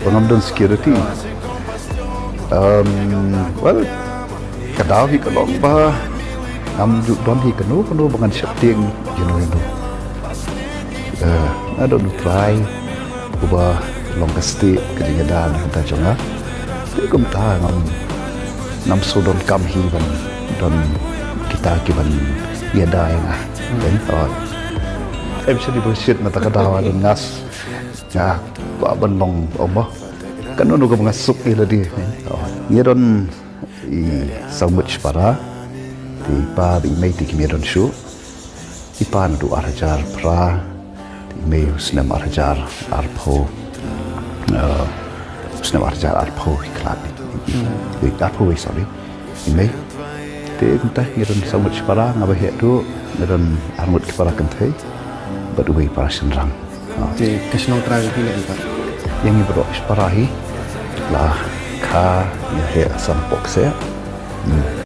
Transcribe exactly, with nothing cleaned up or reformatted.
Ba ngam don security. Um, well, ka daw hi ka long ba ngam ju don hi kano kano ba ngan sheptieng ïano ïano. Eh, nga don u Trai uba long ka stieh ka jingïada na ka bynta jong nga. Te kumta ngam ngam shu donkam hi ban don kita kiban ïada ïa nga. Em shym dei ba shit mynta ka daw don ngas. Nga kwah ban long, ong mo, kano kano kaba nga suk ïa lade. Ngi don i saw ngut shipara. Te i pa bad i mei te kim ïadon shuh. I pa naduh ar hajar phra, te i mei u snem ar hajar arphew. Eh, u snem ar hajar arphew i khlad. I, i, arphew wei, sorry. I mei. Te kumta ngi don saw ngut shipara, nga ba heh duh, ngi don ar ngut ki para kynthei bad uwei para shynrang. Ah. Te ka shnong Trai jong phi leh hi pat? Ïa ngi baroh shipara hi la kha, ngi heh san pok se. Hmm.